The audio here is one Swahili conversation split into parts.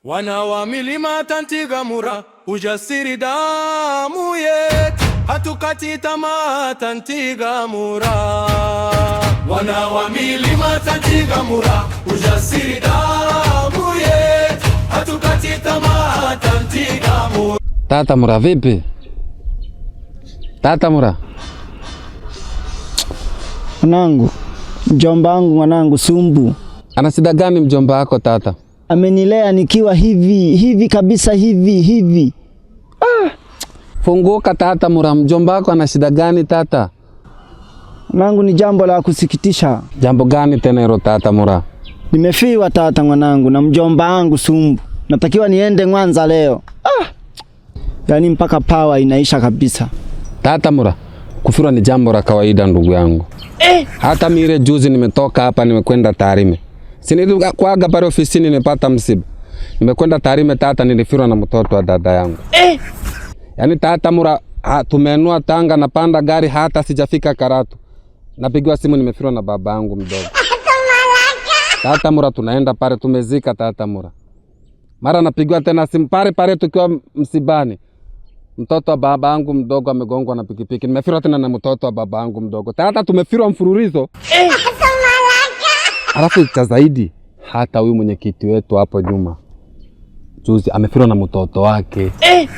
Wana wa milima Tantigamura, ujasiri damu yetu, hatukati tamaa Tantigamura. Wana wa milima Tantigamura, ujasiri damu yetu, hatukati tamaa Tantigamura. Tata Mura, vipi? Tata Mura. Mwanangu, mjomba wangu mwanangu Sumbu. Ana shida gani mjomba wako tata? Amenilea nikiwa hivi hivi kabisa hivi hivi. Ah! Funguka tata Mura, mjomba wako ana shida gani tata? Mwanangu, ni jambo la kusikitisha. Jambo gani tena hilo tata Mura? Nimefiwa tata mwanangu na mjomba wangu Sumbu. Natakiwa niende Mwanza leo. Ah! Yaani mpaka pawa inaisha kabisa. Tata Mura, kufirwa ni jambo la kawaida ndugu yangu. Eh! Hata mire juzi nimetoka hapa nimekwenda Tarime. Sinilikuwaga pale ofisini nimepata msiba. Nimekwenda Tarime tata, nilifirwa na mtoto wa dada yangu. Eh! Yaani tata Mura, tumenua Tanga napanda gari hata sijafika Karatu. Napigiwa simu nimefirwa na baba yangu mdogo. Tata Mura, tunaenda pale tumezika tata Mura. Mara napigiwa tena simu pale pale tukiwa msibani. Mtoto wa baba yangu mdogo amegongwa na pikipiki. Nimefirwa tena na mtoto wa baba yangu mdogo. Tata tumefirwa mfululizo. Eh! Alafu cha zaidi hata huyu mwenyekiti wetu hapo nyuma juzi amefirwa na mtoto wake. Eh!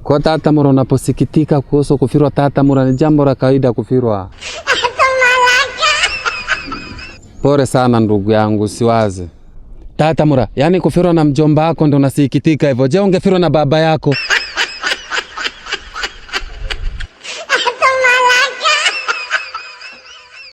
Kwa tata Mura, unaposikitika kuhusu kufirwa tata Mura, ni jambo la kawaida kufirwa. Pole sana ndugu yangu, siwaze. Tata Mura, yani kufirwa na mjomba wako ndo unasikitika hivyo. Je, ungefirwa na baba yako?